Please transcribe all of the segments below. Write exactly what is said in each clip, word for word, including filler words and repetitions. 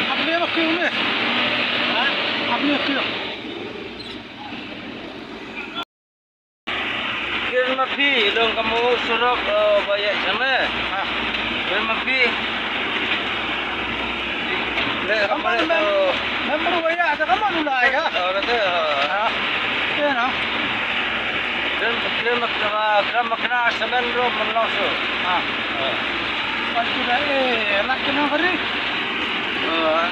Apne bak kyo me? Apne bak kyo? Kren ma phi, long ka mo surok, eh, ba ïa jame. Ha. Kren ma phi. Le, ka mo mem-, to. Member ba ïa, ta ka mo lu lai ha. Oh, le te, oh. Ha. Te na. Kren, kren ma, kren ma kena semen ro men long su. Ha. Oh. Pas tu dah, eh, nak kena hari. Oh. Ha.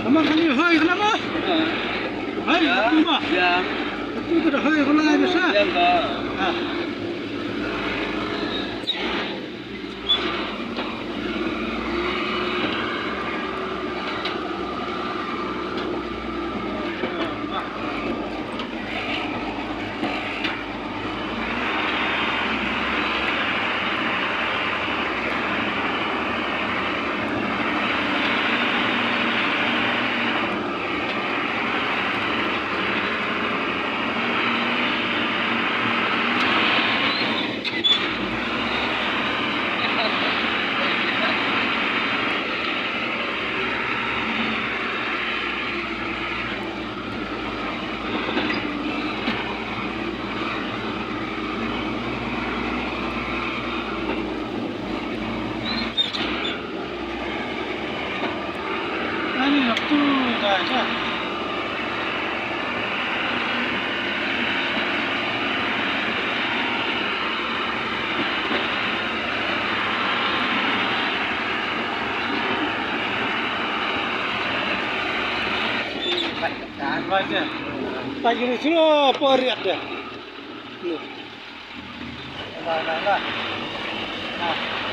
Ama kali hoi kena ma? Hoi, ya. Kena ma? Ya. Itu kita hoi kena bisa. Ya, enggak. Ah. Ani nak tu dah aja. Baik, baik, baik, baik, baik, baik, baik, baik, Ba na na. Na.